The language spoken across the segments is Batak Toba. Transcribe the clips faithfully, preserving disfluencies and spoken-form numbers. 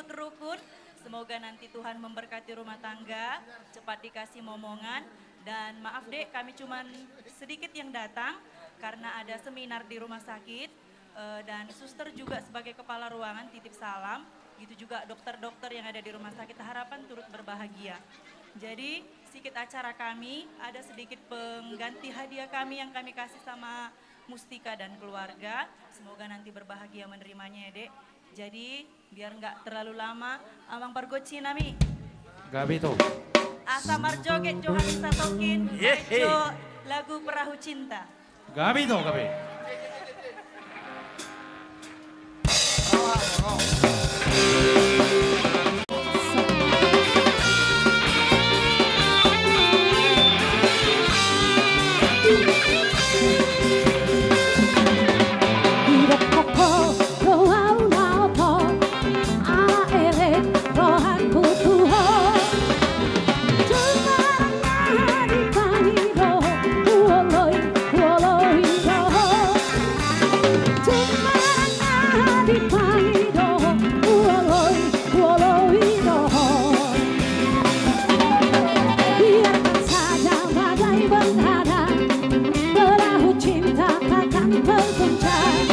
Rukun, semoga nanti Tuhan memberkati rumah tangga, cepat dikasih momongan, dan maaf, Dek, kami cuman sedikit yang datang karena ada seminar di rumah sakit, eh, dan suster juga sebagai kepala ruangan titip salam, gitu juga dokter-dokter yang ada di rumah sakit, harapan turut berbahagia. Jadi, sedikit acara kami, ada sedikit pengganti hadiah kami yang kami kasih sama Mustika dan keluarga. Semoga nanti berbahagia menerimanya ya, Dek. Jadi, biar nggak terlalu lama, Amang pargonsi nami. Gabe, Ito. Asa marjoget jo hami satongkin, yehe, jo lagu Perahu Cinta. Gabe, Ito, gabe. Biarkan saja badai menghadang, perahu cinta takkan terguncang.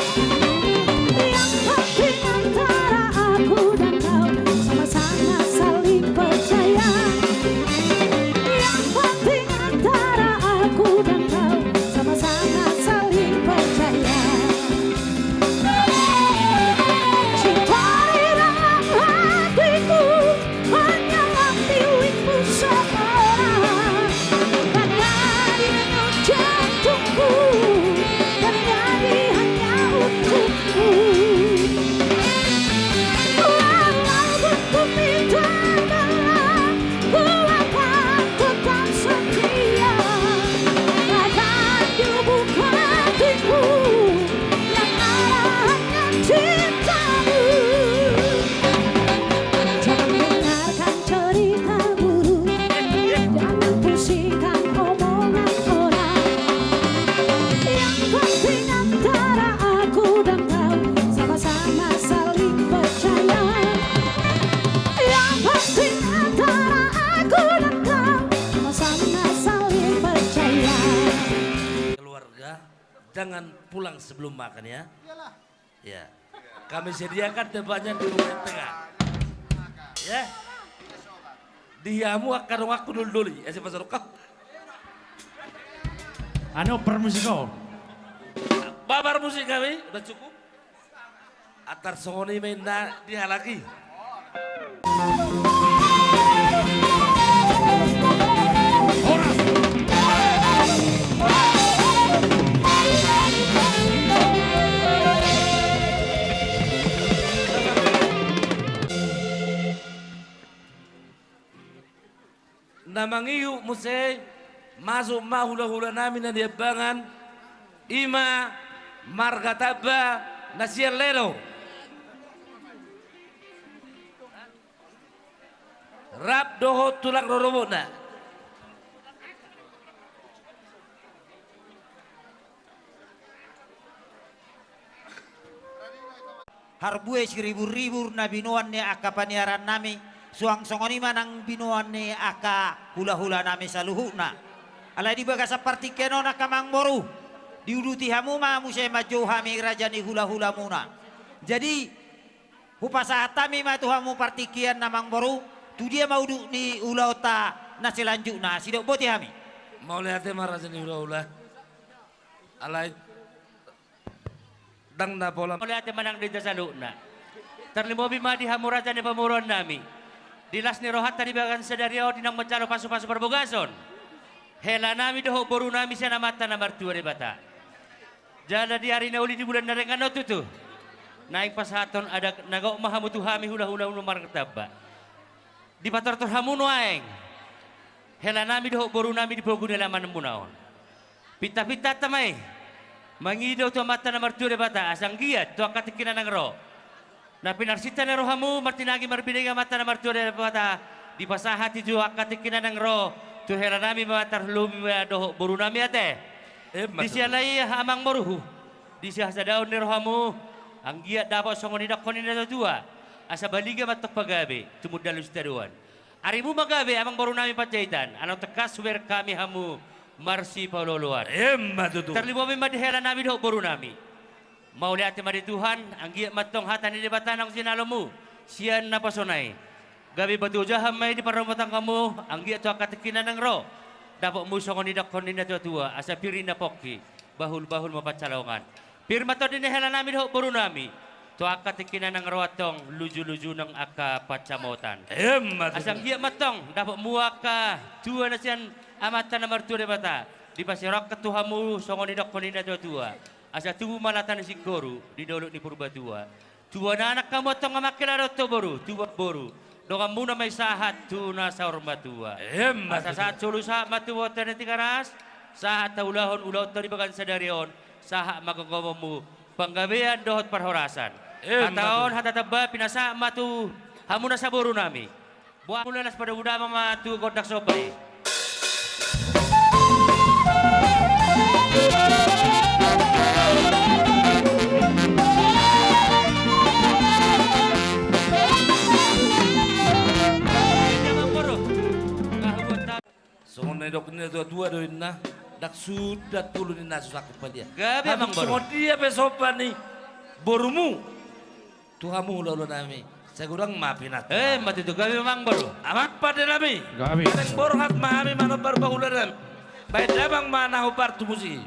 Yang penting antara aku dan kau sama-sama saling percaya. Yang penting antara aku dan kau sama-sama saling percaya. Cinta di dalam hatiku hanyalah milikmu seorang. Karena di dalam jantungku terjadi hanya untukmu. Walaupun ku minta maaf, ku akan tetap setia. Akan di lubuk hatiku yang ada hanya cintamu. Jangan dengarkan cerita buruk, jangan pusingkan omongan orang. Yang penting antara aku dan kau sama-sama saling percaya. Yang penting antara aku dan kau sama-sama saling percaya. Keluarga, jangan pulang sebelum makan ya. Iyalah. Ya. Kami sediakan tempatnya di ruangan tengah. Ya. Di hamu angka donganku doli-doli. Ya, siapa suruh kau? Anu, permusik kau. Babar musik kami, udah cukup. Antar songon i ma inna di halak i. Na mangihut muse, masuk ma hula-hula nami na niambangan, i ma marga Tamba na sian Lelo. Rap dohot tulang rorobotna. Harbue siribur-ribur na binoan ni angka paniaran nami, suang songon i ma nang binoan ni angka hula-hula nami saluhutna. Alai di bagasan partingkian on angka amangboru, diuduti hamu ma muse manjou hami raja ni hula-hula muna. Jadi, hupasahat hami ma tu hamu partingkian na amangboru, tu dia ma udut ni ulaonta na selanjutna, sidok boti hami. Mauliate ma raja ni hula-hula. Alai ndang na pola. Mauliate ma nang di hita saluhutna. Tarlumobi ma di hamu raja ni pamoruon nami. Di las ni rohanta di bagas sadari on di naung manjalo pasu-pasu parbogason. Hela nami dohot boru nami sian Amanta na martua Debata. Jala di ari na uli di bulan na denggan on tutu, naeng pasahathon adat na gok ma hamu tu hami hula-hula muna marga Tamba. Dipatortor hamu nuaeng hela nami dohot boru nami di pogu ni alaman muna on. Pinta-pintanta ma i mangido tu Amanta na martua Debata asa anggiat tu angka tingki na naeng ro. Na pinarsinta ni rohamu martinangi marbinege Amanta na martua Debata, dipasahat i tu angka tingki na naeng ro, tu hela nami ma tarlumobi ma dohot boru nami ate. Emma tutu. Disi alai amangboruhu, disi hasadaon ni rohamu, anggiat dapot songon nidok ni na tua-tua. Asa baliga ma antong pagabe tumundalhon sitadoan. Arimu ma gabe amangboru nami Panjaitan, ala tangkas hubereng hami hamu marsipaolooloan. Emma tutu. Tarlumobi ma di hela nami dohot boru nami. Mauliate ma di Tuhan, anggiat ma antong hata ni Debata naung jinalomu sian naposona i gabe batu ojahan ma i di parrumah tanggamu, anggiat tu angka tingki na naeng ro dapotmu songon nidokhon ni natuatua, asa pir ninna pongki, bahulbahul ma pansalongan. Pir ma tondi ni hela nami dohot boru nami tu angka tingki na naeng ro antong lujuluju nang angka pansamotan. Emma tutu. Asa anggiat ma antong dapotmu angka tua na sian Amanta na martua Debata dipasaorhon tu hamu songon nidokhon ni natuatua. Asa tubu ma lata ni singkoru di dolok ni Purbatua. Tubuan anak hamu antong amangke, laho dohot boru, tubuan boru donganmuna ma i sahat tu na saur matua. Emma tutu. Asa sahat solu sahat ma tu botoan ni Tigaras, sahat haulahon ulaonta di bagan sadari on, sahat ma gomgomonmu panggabean dohot parhorasan. Emma tutu. Hata on hata tamba, pinasahat ma tu hamu na saboru nami. Boa mula las pada uda ma tu gondang somba i. Songon na nidok ni natuatua do inna, ndang suda tolu ninna so sangkut palia. Gabe, amangboru. Songon dia pe somba ni borumu tu hamu hulahula nami, sai godang ma pinantian. Emma tutu, gabe amangboru. Amang pande nami. Gabe. Paling borhat ma hami manombar bahula nami. Baen damang ma na hombar tu musik i.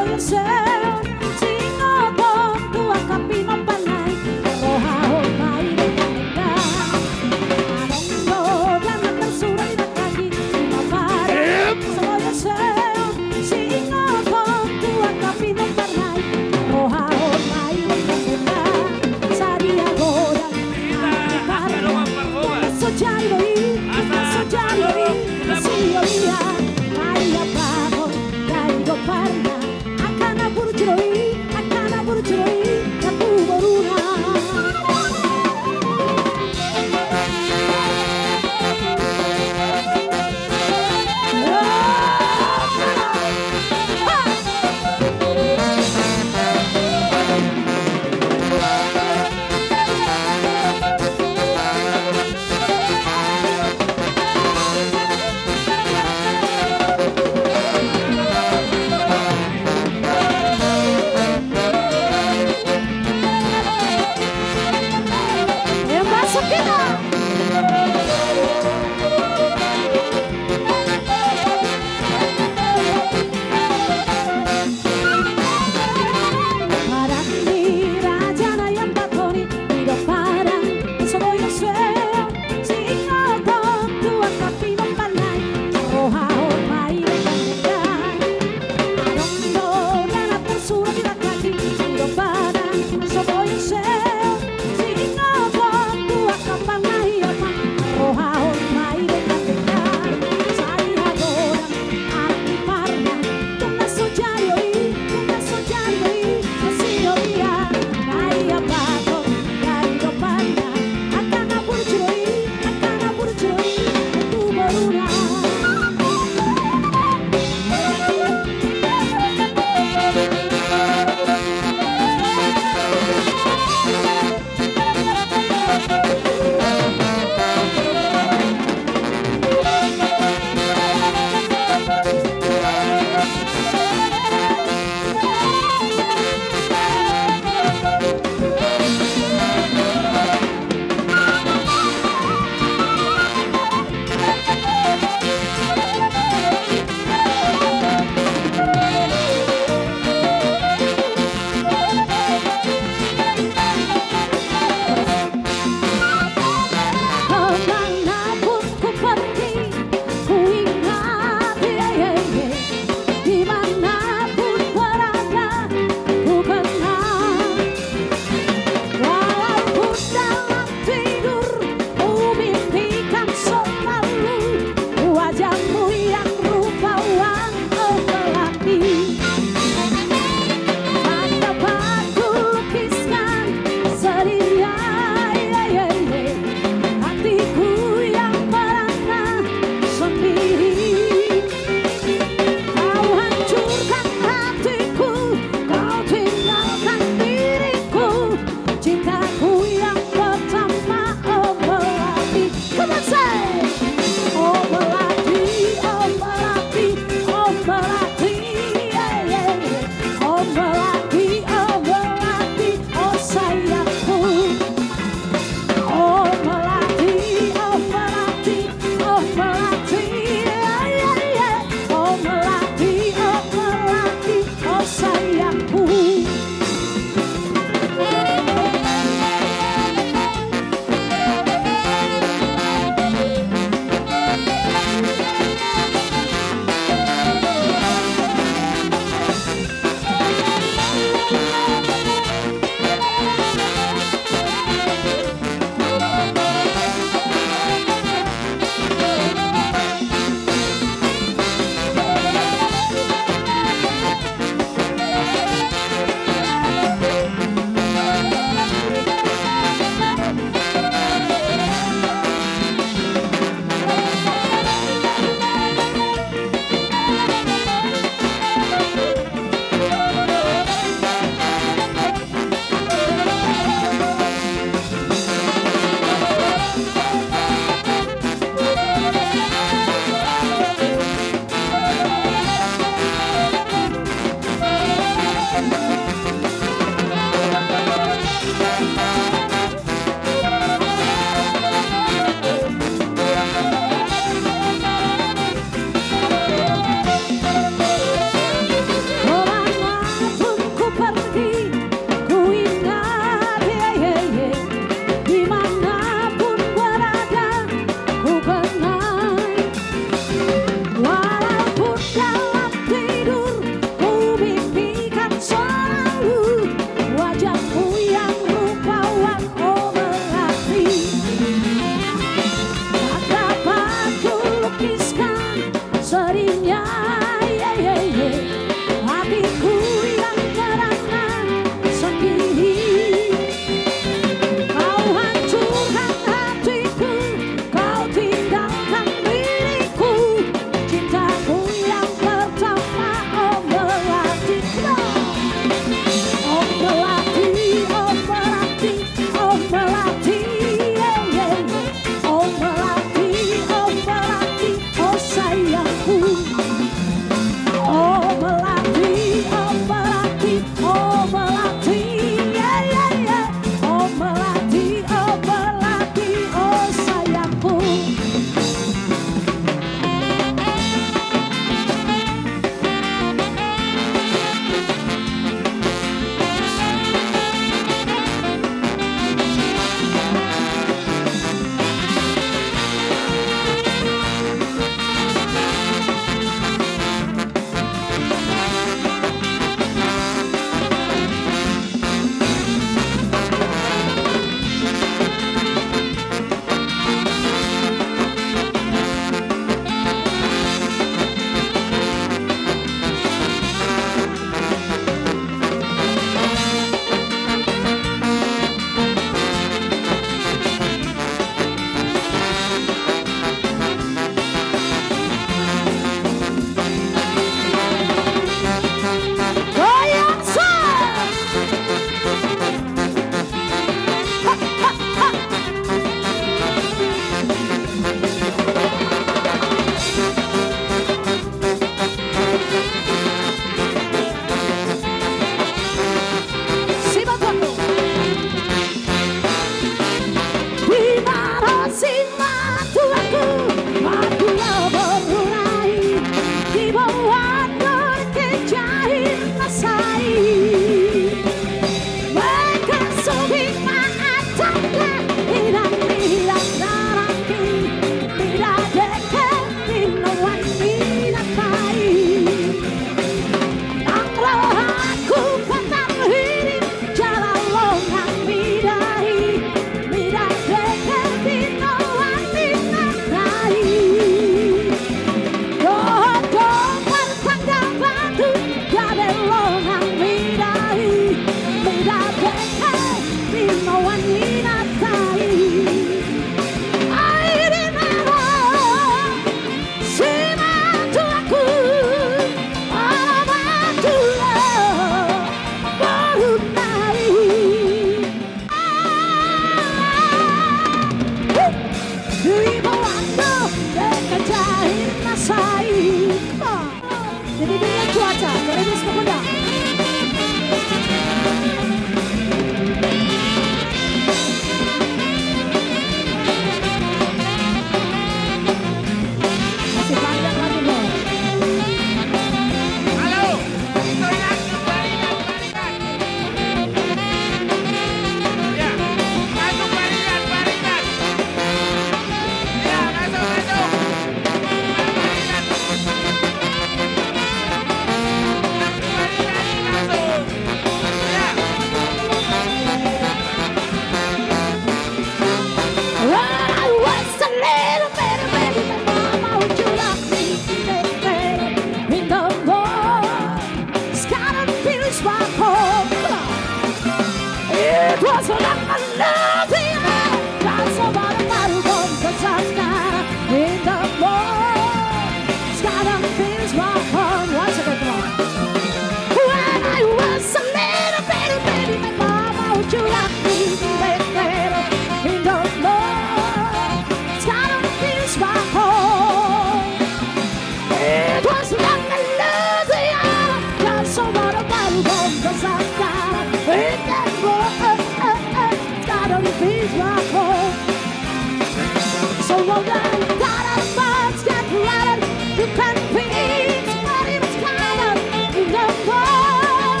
Well, then, God has much get louder. You can feel it, but it's coming in the world.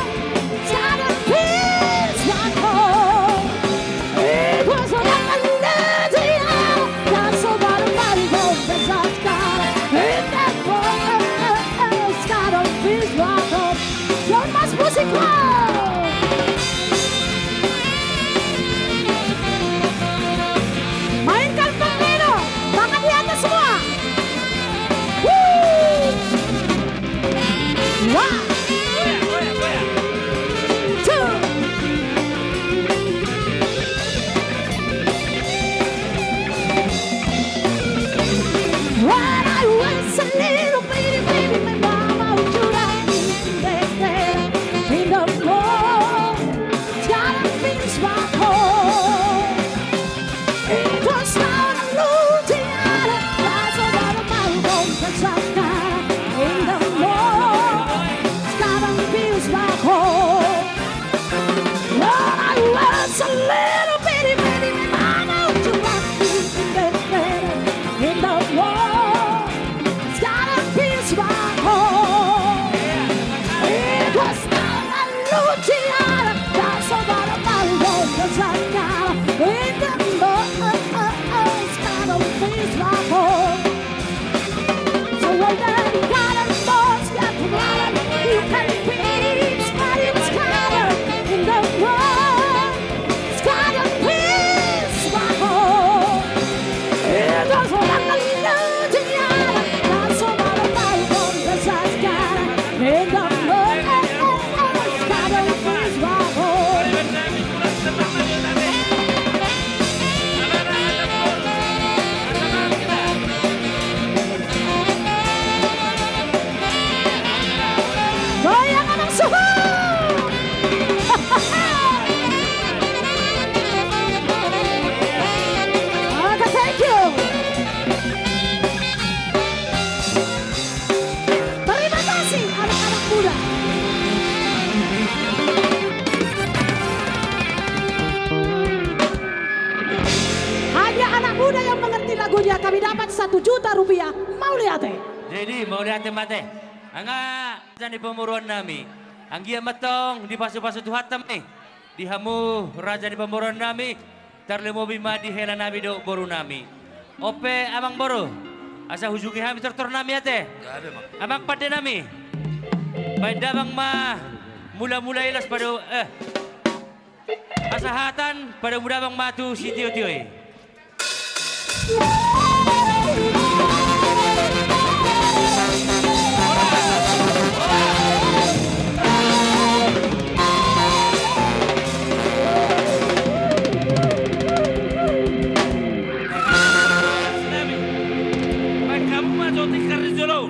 It's got a peace like home. It was a nothing, nothing, that's all about a mighty God. That's God in the world. It's got a peace like home. Your mas músico! Mainkan pangdeno, tangan di atas semua. Woo! One, two. When I was a little bitty baby, my mama would drive me in the, in the mall. It's got a peace like home. It was not a Luciana, that's a lot of my home, that's a car in the mall. It's got a peace like home. When I was a little bitty baby, my mama would drive me in the, in the mall. It's got a peace like home. It was not a Luciana, that's a lot of my home, that's a car in the mall. It's got a peace like home. So when the God of force got louder, you can feel it, but it's coming in the world. It's got a peace like home. It doesn't have to lose the other. That's all about the Bible, the size got in the world. It's got a peace like home. Goyang, Amang Suhut! Oke, thank you. Terima kasih, anak-anak muda. Hanya anak muda yang mengerti lagunya, kami dapat satu juta rupiah. Mauliate. Jadi, mauliate ma ate. Angka raja ni pamoruon nami. Anggiat ma antong dipasupasu Tuhanta ma i. Di hamu raja ni pamoruon nami, tarlumobi ma di hela nami dohot boru nami. On pe, Amang Boru, asa hujungi hami tortor nami ate. Gabe, Amang. Amang pande nami. Baen damang ma mula-mula ilas pado, eh. Asa hatan, padomu damang ma tu sitiotio i. Baen hamu ma jo tikar di jolo.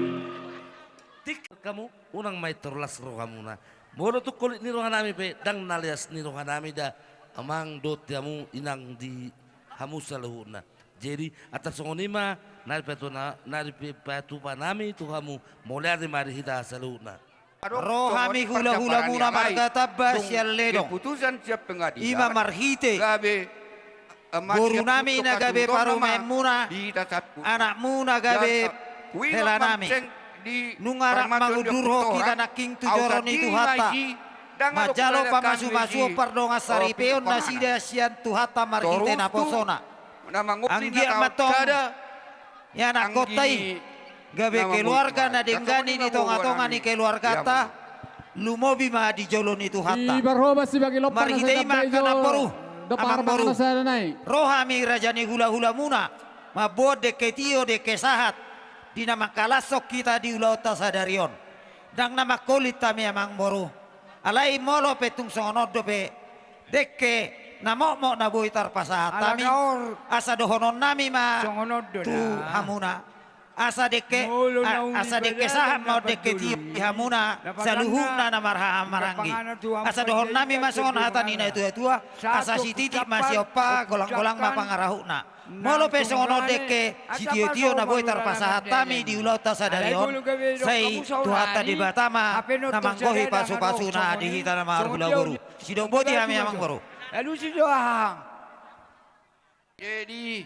Tikar hamu, unang ma pintor las rohamuna. Molo tung holit ni rohanami pe, ndang na leas ni rohanami da, Amang, dohot di hamu, Inang, di hamu saluhutna. Jadi, antar songon i ma, na dipatupa na, na dipatupa nami tu hamu, mauliate ma di hita saluhutna. Ro hami hula-hulamuna marga Tamba sian Ledong. I ma marhite boru nami na gabe parumaenmuna, anakmuna gabe hela nami. Nunga rap mangundurhon hita nangkin tu joro ni Tuhanta, manjalo pamasu-masuon pardongan saripeon nasida sian Tuhanta marhite naposona. Anggiat ma antong ianakhonta i gabe keluarga na denggan i di tonga-tonga ni keluarganta, lumobi ma di jolo ni Tuhanta. Marhite i ma angka namboru, Amang Boru. Ro hami raja ni hula-hulamuna, mamboan dengke tio, dengke sahat, di na mangkalashon hita di ulaonta sadari on. Ndang na mangholit hami, Amang Boru. Alai molo pe tung songon on dope dengke na mokmok na boi tarpasahat hami, asa dohonon nami ma tu hamuna. Asa dengke, asa dengke sahat ma on, dengke tio di hamuna saluhutna na marhaha maranggi. Asa dohonon nami ma songon hata ni natua-tua, asa sititi ma siompa, golang-golang ma pangarahutna. Molo pe songon on dengke sitio-tio na boi tarpasahat hami di ulaonta sadari on, sai Tuhanta Debata ma na manggohi pasu-pasuna di hita na marhula boru. Sidok boti hami, Amang Boru. Alusi jo, Amang. Jadi,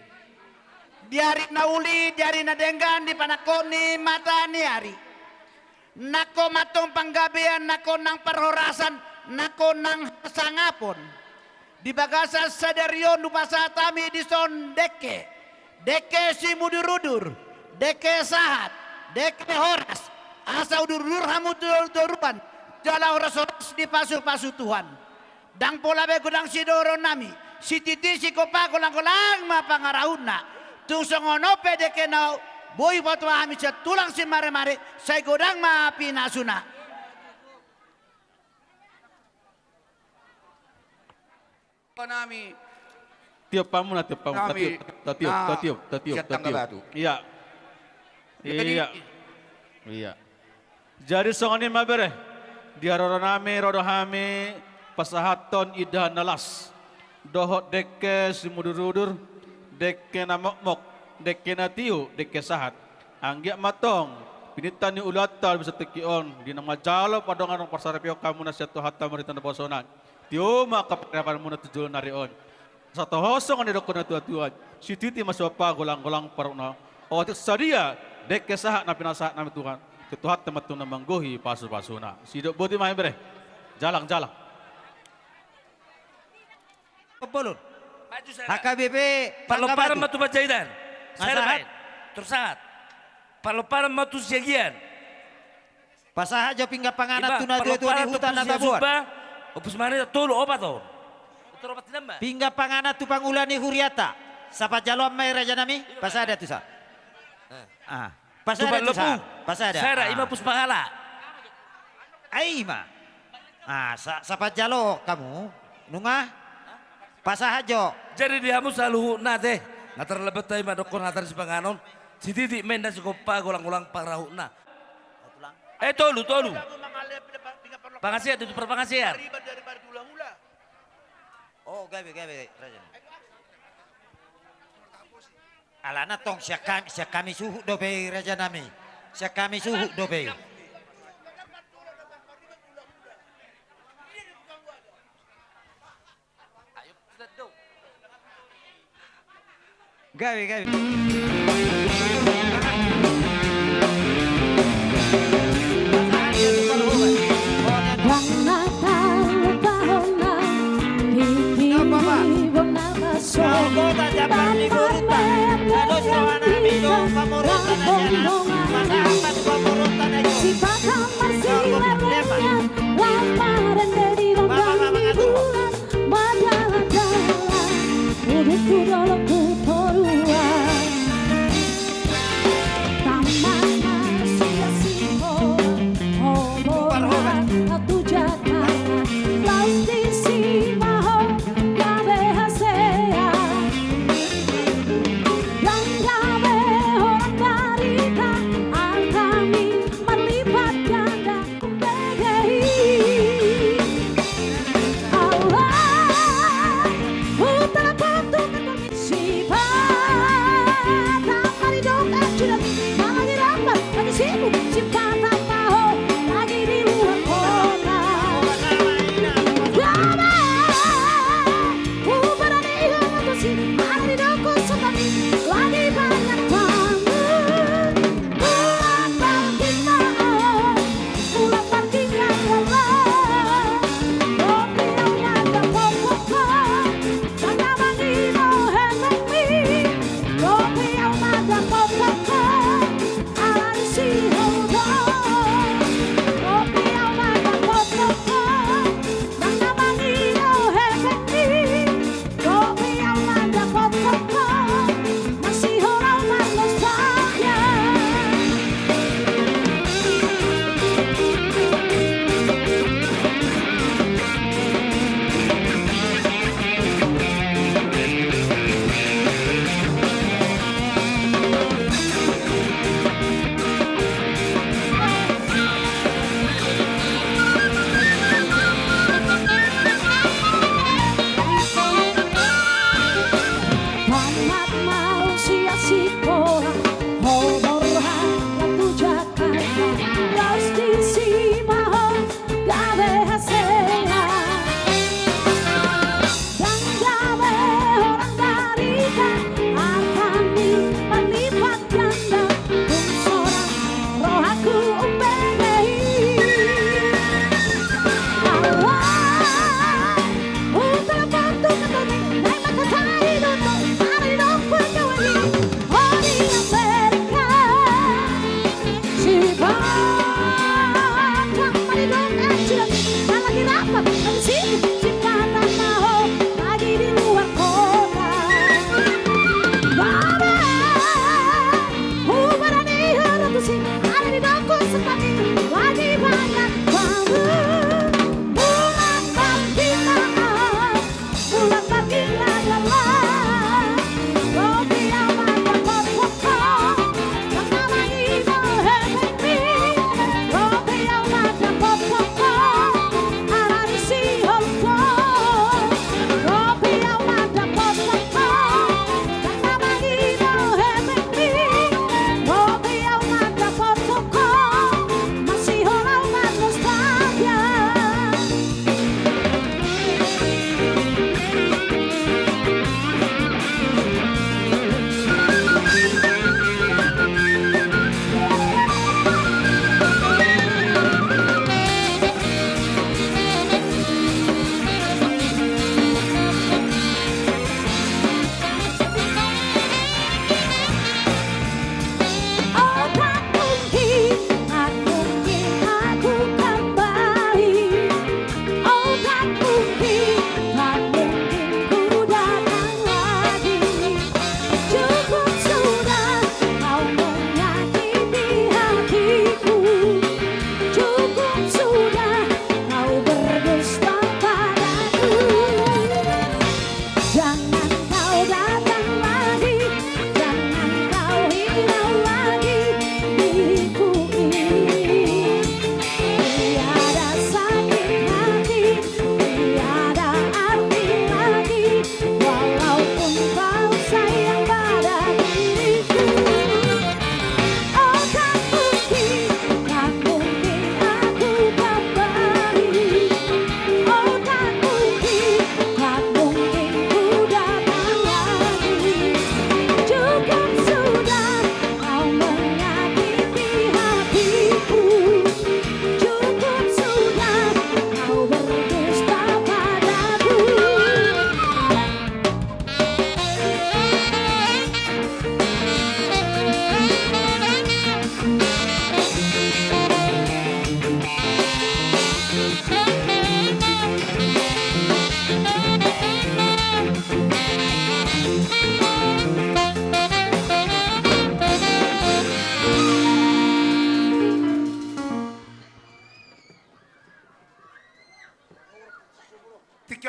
Di ari na uli, di ari na denggan, di panangkok ni mata ni ari. Nangkok ma antong panggabean, nangkok nang parhorasan, nangkok nang hasangapon. Di bagasan sadari on hupasahat hami dison dengke, dengke simudurudur, dengke sahat, dengke horas, asa udurudur hamu tu toruan, jala horashorasna dipasupasu Tuhan. Ndang pola be godang sidohononnami, sititi sigompa golanggolang ma pangarahutna. Tung songon on pe dengke na boi hupatua hami sian tulang simaremare, sai godang ma pinasuna. Tiop hamuna, tiop hamuna. Nami. Tatiop, tatiop, tatiop, tatiop. Iya. Iya. Iya. Jadi songon i ma bere, di haroronami ro do hami pasahathon indahan na las dohot dengke simudurudur, dengke na mokmok, dengke na tio, dengke sahat. Anggiat ma antong pinangido ni ulaonta di bagasan tingki on, di na manjalo pardonganon parsaripeon hamuna sian Tuhanta marhite naposona. Tio ma angka pangarapanmuna tu joloan ni ari on. Asa toho songon na nidok ni natuatua, sititi ma sigompa golanggolang pangarahutna. Otik sadia dengke sahat na pinasahat nami Tuhan, tu Tuhanta ma antong na manggohi pasupasuna. Sidok boti ma hami bere. Jalang, jalang. Bolon. Maju, Sera. H K B P. Parlomparan ma tu Panjaitan. Sera, sahat. Terus sahat. Parlomparan ma tu Siagian. Pasahat jo pinggan panganan tu natuatua ni huta na taboan. Ompus mangan tolu opat on. Pinggan panganan tu pangula ni huriata. Sapat jaloon ma i rajanami. Pasahat da tusan. Ah. Pasahat da tusan. Pasahat da. Sera, ima pus pahala. Ai ima. Ah, sapat jalo hamu. Nunga. Pasahat jo. Jadi di hamu saluhutna ate. Na tarlambat hami mandokkon hata ni sipanganon. Sititi ma inna sigompa golanggolang pangarahutna. Eh, tolu, tolu. Pangasean, tutu parpangasean. Oh, gabe, gabe, raja. Alana tong sian hami, sian hami suhut dope i rajanami. Sian hami suhut dope i. Gabe, gabe. Ndang na talupahon na tingki ni bona baso. Tanpa peak ni hati rambombongan. Sipata marsilarengan. Lamaran dari rondang ni bulan. Mardalandalan, udut tu dolok tu toruan.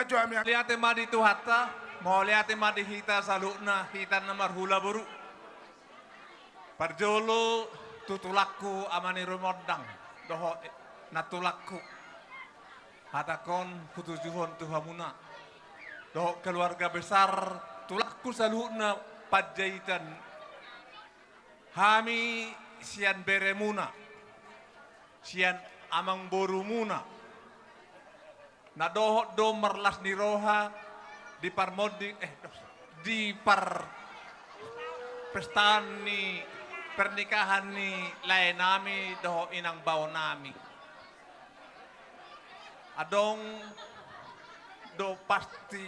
Mauliate ma di Tuhanta, mauliate ma di hita saluhutna, hita na marhula boru. Parjolo tu tulangku ama ni Rumondang, dohot nantulangku. Hatangkon hutujuhon tu hamuna. Dohot keluarga besar tulangku saluhutna Panjaitan. Hami sian beremuna, sian amangborumuna, na dohot do marlas ni roha di parmonding, eh, di par-, pestaan ni pernikahan ni laenami dohot inang baonami. Adong do pasti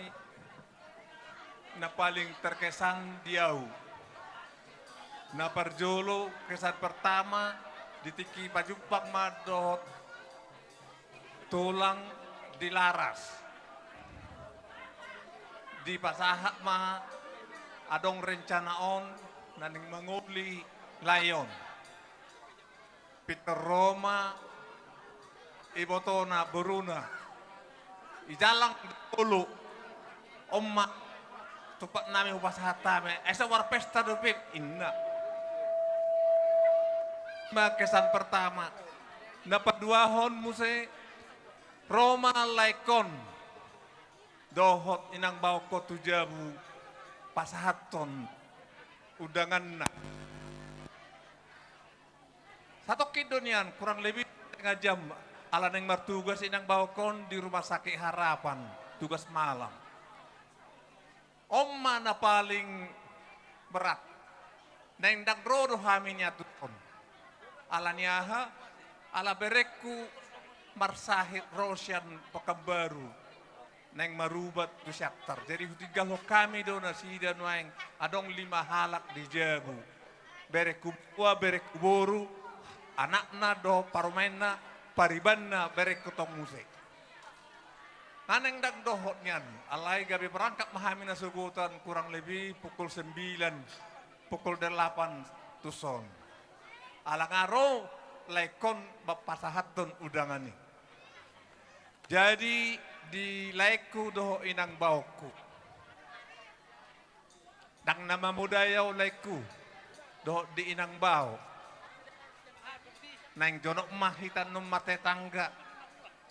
na paling terkesan di ahu. Na parjolo, kesan pertama, di tingki pajumpang ma dohot tulang di Laras. Dipasahat ma adong rencana on na naeng mangoli lae on. Pintor ro ma ibotona boruna. Ijalang dolo. On ma tumpak nami hupasahat hami. Ai so marpesta dope, inna. Ma kesan pertama. Na paduahon muse, ro ma laengkon dohot inang baonkon tu jabu pasahathon undanganna. Satongkin do nian, kurang lebih setengah jam, ala naeng martugas inang baonkon di Rumah Sakit Harapan, tugas malam. On ma na paling berat. Naeng ndang ro do hami nian tu son. Ala ni aha? Ala berengku marsahit ro sian Pekanbaru. Naeng marubat tu Siantar. Jadi hutinggalhon hami do nasida nuaeng, adong lima halak di jabu. Berengku tua, berengku boru, anakna dohot parumaenna, paribanna berengku tong muse. Nga naeng ndang dohot nian, alai gabe berangkat ma hami nasogotan kurang lebih pukul sembilan, pukul delapan tu son. Ala nga ro laengkon pasahathon undangan i. Jadi di laengku dohot inang baonkku. Ndang na mamodai ahu laengku dohot di inang bao. Naeng jonok ma hita annon martetangga.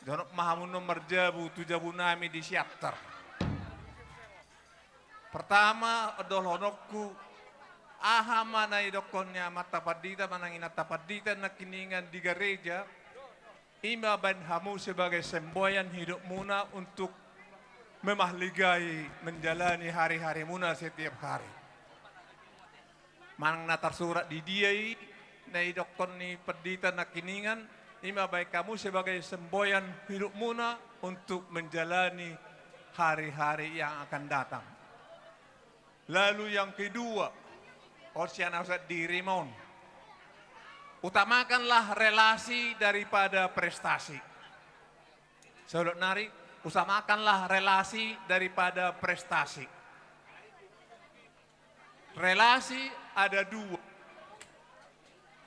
Jonok ma hamu annon marjabu tu jabunami di Siantar. Pertama, dohononku, aha ma na idokkon ni amanta pandita manang inanta pandita nangkiningan di gareja, i ma baen hamu sebagai semboyan hidupmuna untuk memahligai menjalani hari-harimuna setiap hari. Manang na tarsurat di dia i, na idokkon ni pandita nangkiningan, i ma baen hamu sebagai semboyan hidupmuna untuk menjalani hari-hari yang akan datang. Lalu yang kedua, on sian ahu sandiri ma on. Utamakanlah relasi daripada prestasi. Saudara nari, utamakanlah relasi daripada prestasi. Relasi ada dua.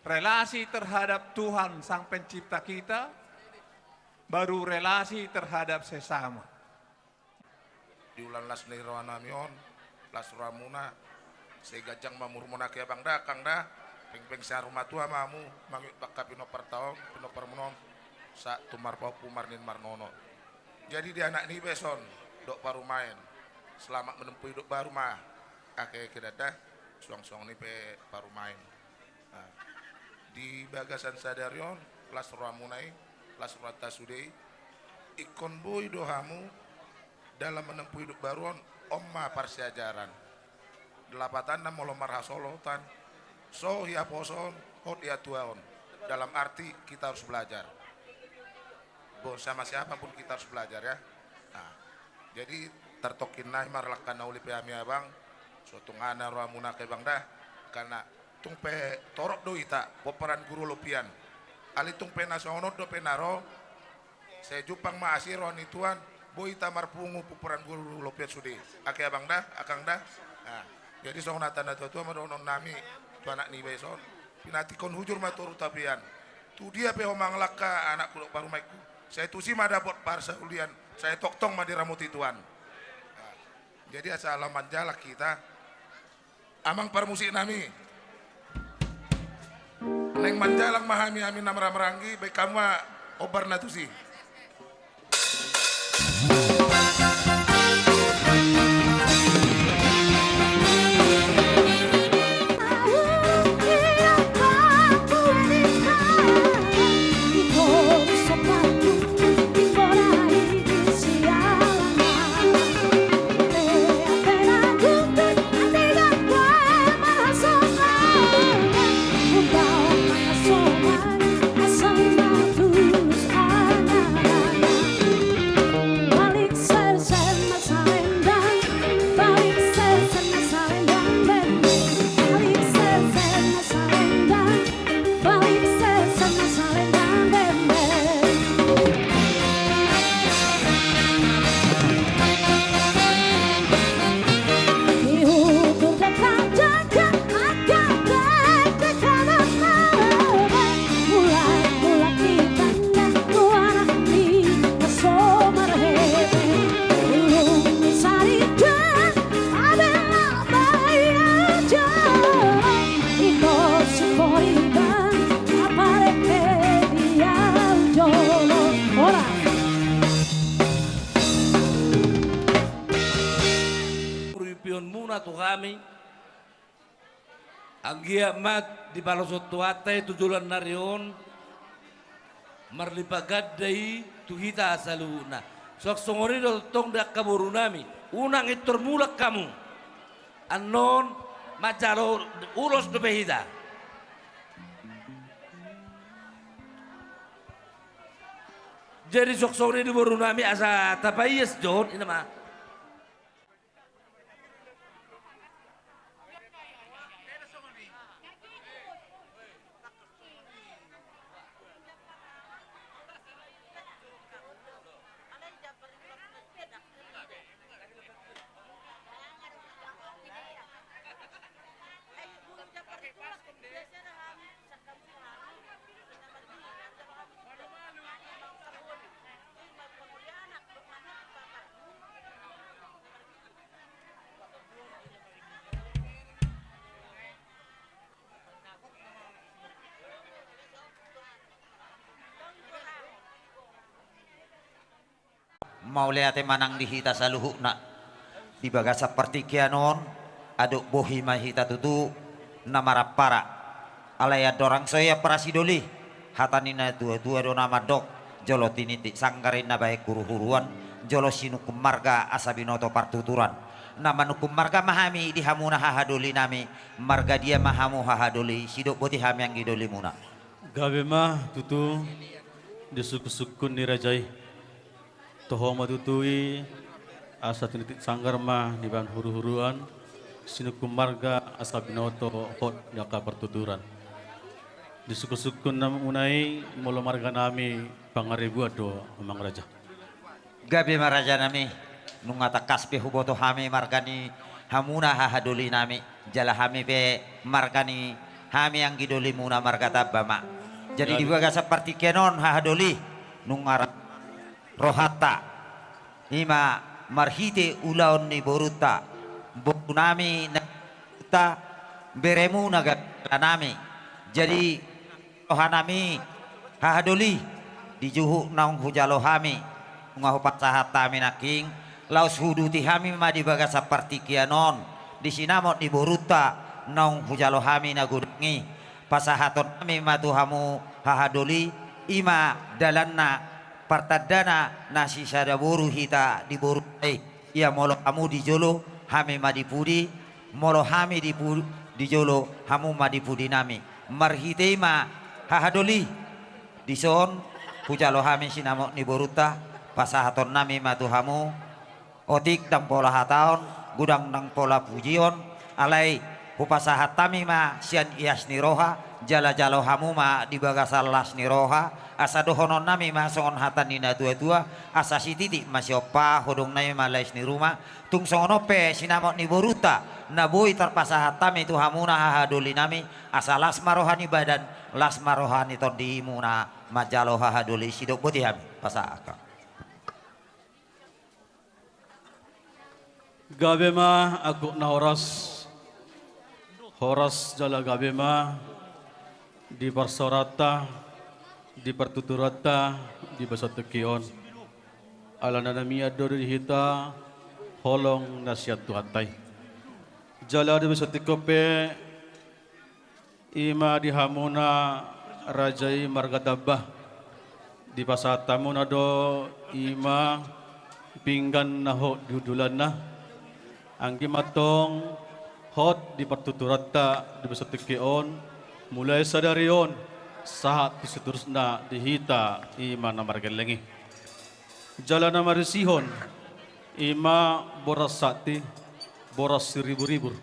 Relasi terhadap Tuhan Sang Pencipta kita, baru relasi terhadap sesama. Di ulaon las ni rohanami on, las rohamuna, sai ganjang ma umurmuna ake abang da, akang da, pengpeng sian hamu matua ma hamu, mangihuthon angka pinomparta on, pinomparmuna on, sahat tu marpahompu marnin marnono. Jadi di anak niba son, dohot parumaen, selamat menempuh hidup baru ma, ake ake da, suang-suang ni pe parumaen. Nah, di bagasan sadari on, las rohamuna i, las rohanta sude i, ingkon boi do hamu dalam menempuh hidup baru on, on ma parsiajaran. Lapatanna molo marhasolotan, so hiaposoon, hot hatuaon. Dalam arti kita harus belajar. Bo, sama siapa pun kita harus belajar, ya. Nah, jadi tartongkin nai marlangka na uli pe hami abang, so tung aha na rohamuna ake abang da, karena tung pe torop do hita pomparan guru olopian. Alai tung pe na songon on dope na ro, sai jumpang ma asi roha ni Tuhan, boi hita marpungu pomparan guru olopian sude. Ake abang da, akang da. Nah, jadi songon hata na tua-tua ma dohononnami tu anak niba i son. Pinantikhon hujur ma toru tapian. Tu dia pe ho mangalangka anakku dohot parumaenku, sai tusi ma dapot parsaulian, Sai tongtong ma diramoti Tuhan. Nah, jadi asa lam manjalang hita. Amang parmusik nami. Naeng manjalang ma hami, hami na marhahamaranggi, baen hamu ma ombarna tusi. Rupionmuna tu hami. Anggiat ma dipaloshon Tuhanta i tu joloan ni ari on, marlipat ganda i tu hita saluhutna. Suang songon i do tongtong di angka borunami, unang pintor mulak hamu. Annon manjalo ulos dope hita. Jadi suang songon i do borunami, asa tapaias jo on, i ma. Mauliate ma nang di hita saluhutna. Di bagasan partingkian on, adop bohi ma hita tutu na marampara. Alai andorang so ian parasi doli, hata ni na tua-tua do na mandok, jolo tiniti sanggar i na bahen huru-huruan, jolo sinungkun marga asa binoto partuturan. Na manungkun marga ma hami di hamuna haha dolinami, marga dia ma hamu haha doli, sidok boti hami anggi dolimuna. Gabe ma tutu di sungkun-sungkun ni raja i. Toho ma tutu i, asa tiniti sanggar ma dibahen huru-huruan, sinungkun marga asa binoto hot di angka partuturan. Di sungkun-sungkun namuna i, molo marga nami Pangaribuan do, amang raja. Gabe ma raja nami, nunga tangkas pe huboto hami marga ni hamuna haha doli nami, jala hami pe marga ni hami anggi dolimuna marga Tamba ma. Jadi di bagasan partingkian on haha doli, nunga ra-, rohanta, i ma marhite ulaon ni borunta, boru nami na ta beremuna gabe nami. Jadi rohanami haha doli, di juhut naung hujalo hami, nunga hupasahat hami nangkin, laos huuduti hami ma di bagasan partingkian on, di sinamot ni borunta naung hujalo hami na godang i. Pasahaton nami ma tu hamu haha doli, i ma dalanna, partandana na sisada boru hita di borunta i. Ia molo hamu di jolo, hami ma di pudi, molo hami di pu-, di jolo, hamu ma di pudi nami. Marhite i ma haha doli, dison hujalo hami sinamot ni borunta, pasahaton nami ma tu hamu, otik ndang pola hataon, godang ndang pola pujion, alai hupasahat hami ma sian ias ni roha, jala jalo hamu ma di bagasan las ni roha, asa dohonon nami ma songon hata ni na tua-tua, asa sititik ma siompa, hodong nami ma lais ni ruma, tung songon on pe sinamot ni borunta, na boi tarpasahat hami tu hamuna haha doli nami, asa las ma roha ni badan, las ma roha ni tondimuna, manjalo haha doli, sidok boti hami, pasahat. Gabe ma angkup na horas. Horas jala gabe ma di parsaoranta, di partuturanta, di bagasan tingki on. Alana na mian do di hita holong na sian Tuhanta i. Jala di bagasan tingki on pe, i ma di hamuna raja i marga Tamba, dipasahat hamuna do i ma pinggan na hot di hundulanna, anggiat ma antong hot di partuturanta di bagasan tingki on, mulai sadari on sahat tu seterusna di hita i ma na margelleng i. Jala na marisihon i ma boras sati, boras siriburibur.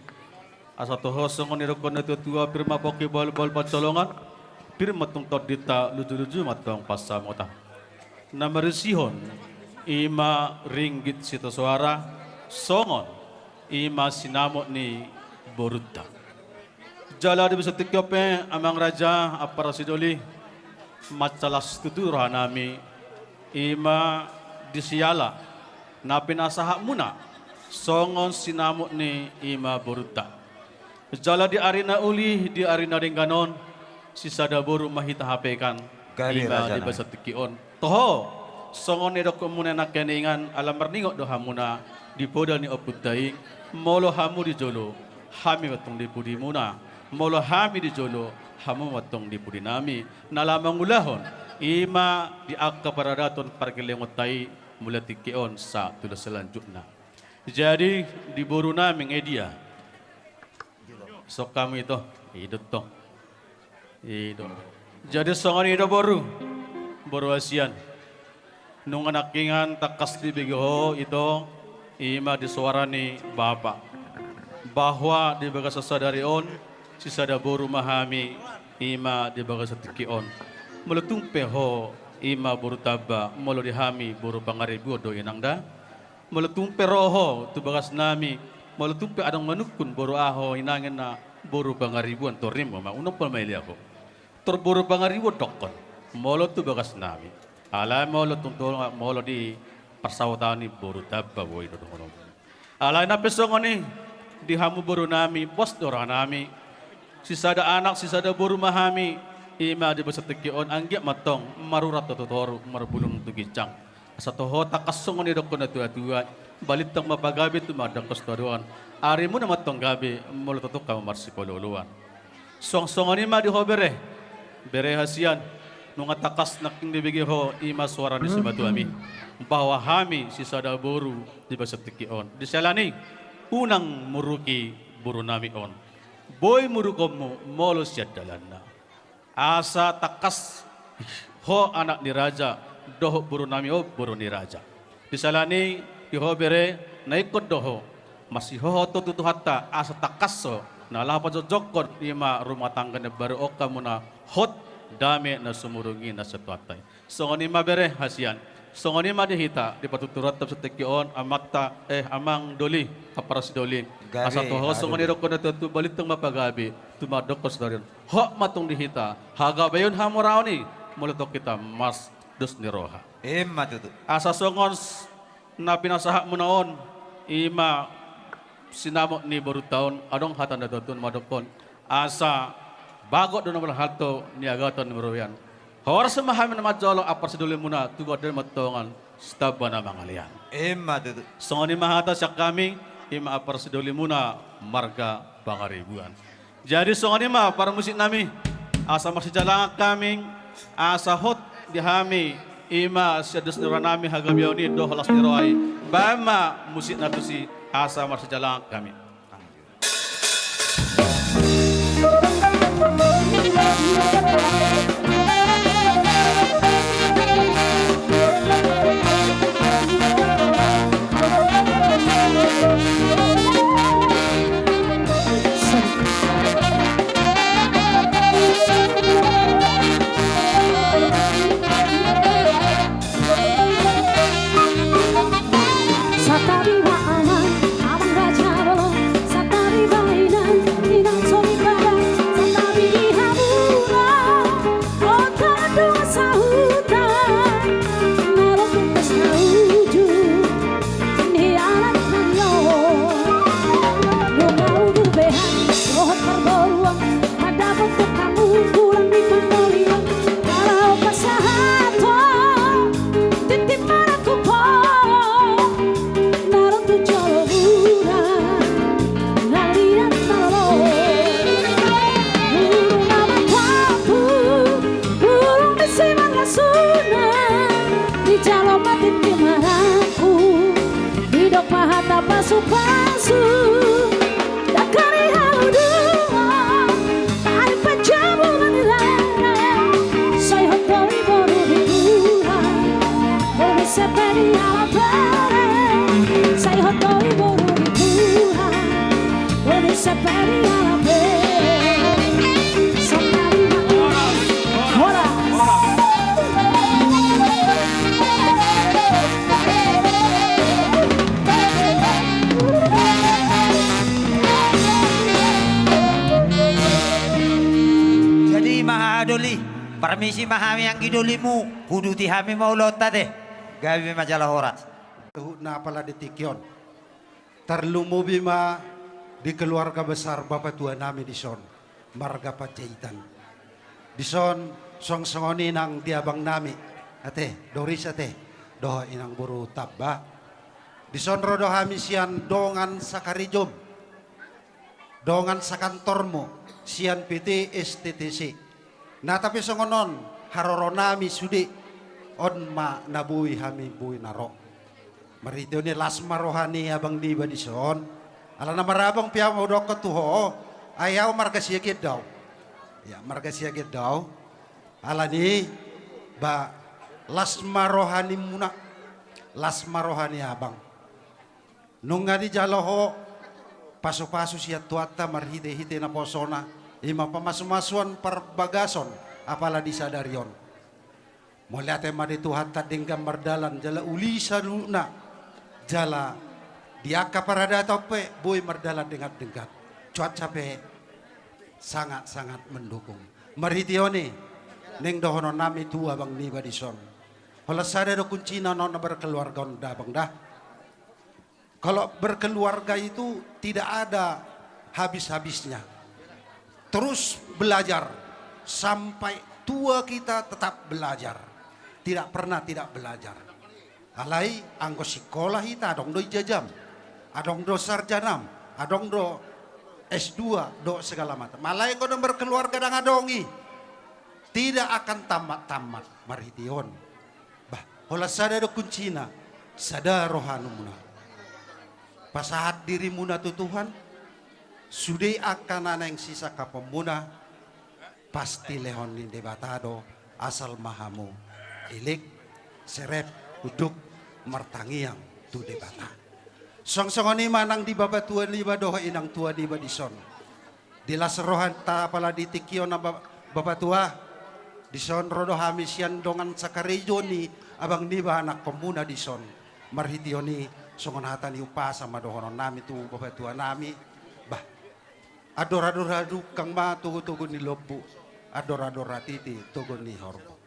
Asa toho songon nidokkon natuatua, pir ma pongki, bahulbahul pansalongan, pir ma antong tondinta, lujuluju ma antong pansamotan. Na marisihon i ma ringgit sitio soara, songon i ma sinamot ni borunta. Jala di bagasan tingki on pe, amang raja, ampara sidoli, mansai las tutu rohanami i ma di siala na pinasahatmuna songon sinamot ni i ma borunta. Jala di ari na uli, di ari na denggan on, sisada boru ma hita hape kan. Gabe, i ma raja nami, di bagasan tingki on. Toho, songon nidokkonmuna nangkiningan, ala marningot do hamuna di poda ni ompunta i, molo hamu di jolo, hami ma antong di pudimuna, molo hami di jolo, hamu ma antong di pudinami, na laho mangulahon i ma di angka paradaton pargellengonta i, mulai tingki on sahat tu na selanjutna. Jadi, di borunami nga i dia? Songon hamu ito, i do tong. I do. Jadi songon i do boru, boru hasian. Nunga nangkiningan tangkas dibege ho ito, i ma di soara ni bapa, bahwa di bagasan sadari on, sisada boru ma hami, i ma di bagasan tingki on. Molo tung pe ho, i ma boru Tamba, molo di hami boru Pangaribuan do inang da. Molo tung pe ro ho tu bagasnami, molo tung pe adong manungkun boru ahu inang na boru Pangaribuan, torimmu ma, unang pola mailia ho. Tor boru Pangaribuan dokkon molo tu bagasnami. Alai molo tung tolong, molo di parsaotan i boru Tamba boi do dohonon. Alai na pe songon i, di hamu borunami, pos do rohanami. Sisada anak, sisada boru ma hami, i ma di bagasan tingki on, anggiat ma antong marurat tu toru, marbulung tu ginjang. Asa toho tangkas songon nidokkon natuatua, balintang ma pagabe, tumandangkos tu haduan. Arimuna ma antong gabe, molo tongtong hamu marsipaolooloan. Suang songon i ma di ho bere, bere hasian, nunga tangkas nangkin dibege ho i ma soara ni simatuami, bahwa hami sisada boru di bagasan tingki on. Di siala ni i, unang muruki borunami on. Boi murukonmu molo sian dalanna. Asa tangkas ho anak ni raja, dohot borunami on boru ni raja. Di siala ni i, di ho bere, na ingkon do ho masihohot ho tu Tuhanta, asa tangkas ho na laho pajongjongkon i ma rumah tangga na imbaru on, hamuna hot dame na sumurung i na sian Tuhanta i. Songon i ma bere hasian. Songon i ma di hita, di partuturanta di bagasan tingki on, amanta, eh, amang doli, ampara sidoli. Gabe, asa toho songon i, gabe, dokkon natuatua, balintang ma pagabe, tumandangkos tu haduan. Hot ma antong di hita hagabeon hamoraon i, molo tong hita mas dos ni roha. Emma tutu. Asa songon s-, na pinasahatmuna on, i ma sinamot ni borunta on, adong hata ni natuatua mandokkon, asa bagot do na marhalto, niagatan ni maruean. Horas ma hami na manjalo, ampara sidolimuna, tu gondang ma antong sitamba na mangalean. Emma tutu. Songon i ma hata sian hami, i ma ampara sidolimuna marga Pangaribuan. Jadi songon i ma parmusiknami, asa marsijalangan hami, asa hot di hami, i ma sian dos ni rohanami hagabeon i dohot las ni roha i. Baen ma musikna tusi, asa marsijalangan hami. Santabi ma amang, amang raja bolon, santabi ma inang, inang soripada, santabi di hamuna, on tandung sahuta, molo tung pesta ujung ni anak nami on. Pasu, dakari hau dua, ari pajabu manilai, sai hotoi boru di Tuhan, boru sepedi ala bere, sai hotoi boru di Tuhan, boru sepedi ala bere. Horas. Jadi ma doli, parmisi ma hami anggi dolimu, huduti hami ma ulaonta te. Gabe ma jala horas. Huhut na apala di tingki on. Tarlumobi ma di keluarga besar bapa tua nami dison, marga Panjaitan. Dison song songon i nang di abang nami, ate, Doris ate, dohot inang boru Tamba. Dison ro do hami sian dongan sakarejom, dongan sakantormu, sian P T S T T C. Na tapi songon on, haroro nami sude, on ma na boi hami boi na ro. Marhite on i las ma roha ni abang niba dison. Ala na marabang pe au hudokkon tu ho, ai au marga Siagian do au. Ya, marga Siagian do au. Alani, ba, las ma roha ni muna, las ma roha ni abang. Nunga dijalo ho pasu-pasu sian Tuhanta marhite-hite naposona, i ma pamasumasuon parbagason apala di sadari on. Mauliate ma di Tuhanta denggan mardalan jala uli saluhutna, jala di angka paradaton pe boi mardalan denggan-denggan. Cuaca pe sangat-sangat mendukung. Marhite on i, naeng dohonon nami tu abang niba dison. Holan sada do kuncina on na berkeluarga on da abang da. Kalau berkeluarga itu tidak ada habis-habisnya. Terus belajar. Sampai tua kita tetap belajar. Tidak pernah tidak belajar. Alai anggo sikola hita adong do ijazam. Adong do sarjanam. Adong do S dua do segala macam. Alai anggo na berkeluarga ndang adong i. Tidak akan tamat-tamat marhite on. Bah, holan sada do kuncina, sada rohamuna. Pasahat dirimuna tu Tuhan, sude angka na naeng sisangkaponmuna, pasti lehon ni Debata do, asal ma hamu elek, serep, unduk, martangiang tu Debata. Song songon i ma nang di bapa tua niba dohot inang tua niba dison. Di las rohanta apala di tingki on na ba-, bapa tua, dison ro do hami sian dongan sakarejo ni abang niba anakkonmuna dison. Marhite on i songon hata ni umpasa ma dohonon nami tu bapa tua nami. Bah, andor-andor hadungkang ma togu-togu ni lombu, andor-andor hatiti togu ni horbo.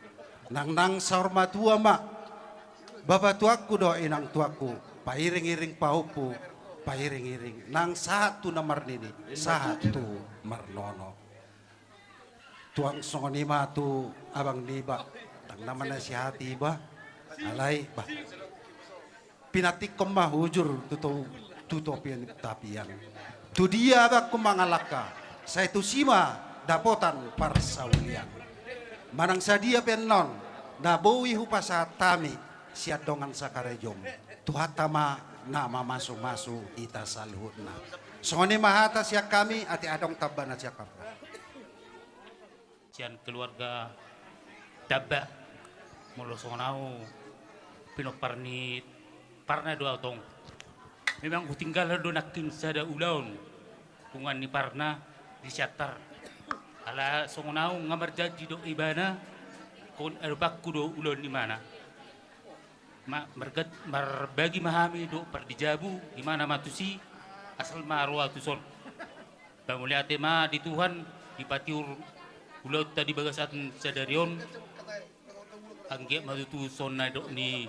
Nang, nang saur matua ma, bapa tuangku dohot inang tuangku, pairing-iring pahompu, pairing-iring nang sahat tu na marnini, sahat tu marnono. Tuang songon i ma tu abang niba, ndang na manasihati iba, alai bah. Pinantikkon ma hujur tu to-, tu topi ni tapian. Tu dia abangku mangalangka, sai tusi ma dapotan parsaulian. Manang sadia pe annon, na boi hupasahat hami sian dongan sakarejom. Tuhanta ma na mamasu-masu hita saluhutna. Songon i ma hata sian hami, atik adong tambana sian hamu. Sian keluarga Tamba. Molo songon au pinompar ni Parna do au tong. Memang hutinggalhon do nangkin sada ulaon, punguan ni Parna di Siantar. Ala songon au nga marjanji do ibana, ingkon adopanku do ulaon ni imana. Ma-, margat-, marbagi ma hami dohot pardijabu, imana ma tusi, asal ma ro au tuson. Ba mauliate ma di Tuhan, dipatiur ulaonta di bagasan sadari on, anggiat ma tutu songon na nidok ni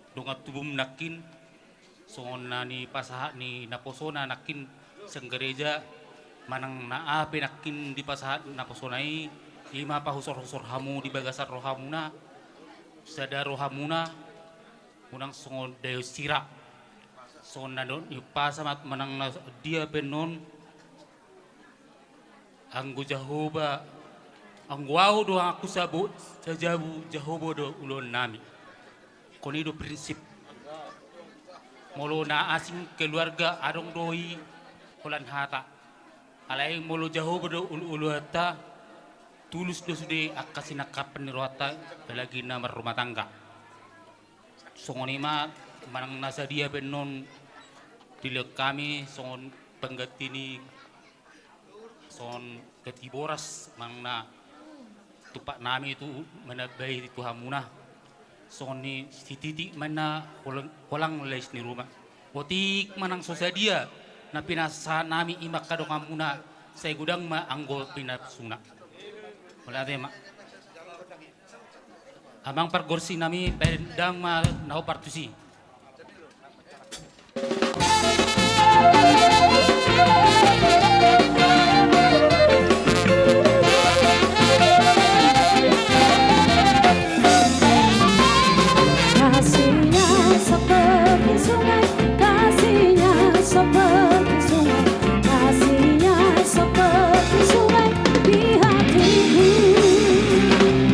dongan tubum nangkin, songon na nipasahat ni naposona nangkin sian gareja, manang na aha pe nangkin dipasahat naposona i, i ma pahusorhusor hamu di bagasan rohamuna, sada rohamuna, unang songon dayo sira. Songon na nidok ni umpasa ma-, manang na dia pe annon, anggo Jahowa, anggo au do anakku sabo-, sajabu, Jahowa do ulaon nami. Ingkon i do prinsip. Molo na asing keluarga adong do i holan hata. Alai molo Jahowa do ulu-uluanta, tulus do sude angka sinangkapan ni rohanta, apalagi na marrumah tangga. Songon i ma manang na sadia pe annon dilehon hami songon pengganti ni songon ganti boras manang na tumpak nami tu manambai tu hamuna. Songon i sititi ma na holang, holang lais ni ruma. Otik manang so sadia na pinasahat nami i ma angka donganmuna, sai godang ma anggo pinasuna. Mauliate ma. Amang pargonsi nami, baen damang ma na hombar tusi. Kasihnya seperti sungai, kasihnya seperti sungai, kasihnya seperti sungai di hatiku.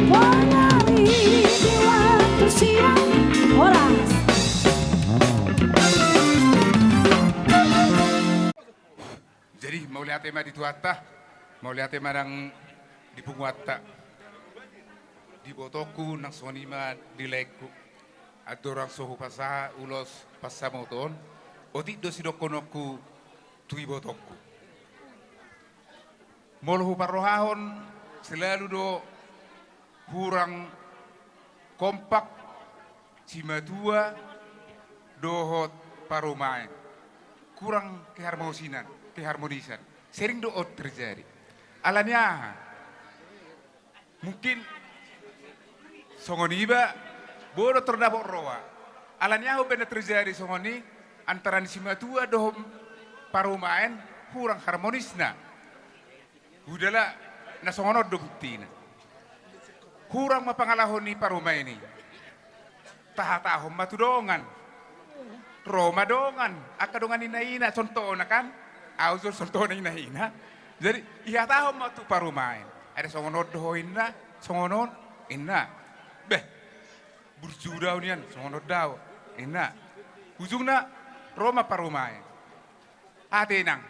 Mengalir di waktu siang. Horas. Jadi, mauliate ma di Tuhanta, mauliate ma nang di punguanta, di ibotongku nang songon i ma di laengku. Andorang so hupasahat ulos pansamoton, otik do sidohononku tu ibotongku. Molo huparrohahon, selalu do hurang kompak simatua dohot parumaen. Kurang keharmonisan, keharmonisan. Sering do on terjadi. Ala ni aha? Mungkin songon iba, boi do tordapot roha. Ala ni aha umbahen na terjadi songon i, antara ni simatua dohot parumaen, hurang harmonisna. Udala, na songon on do buktina. Hurang ma pangalaho ni parumaen i. Tahatahon ma tu dongan. Ro ma dongan, angka dongan ina-ina, contohna kan. Au jo contohna ina-ina. Jadi, ihatahon ma tu parumaen. Ai songon on do ho inna, songon on, inna. Beh, burju do au nian, songon on do au, inna. Ujungna, ro ma parumaen. Ate inang,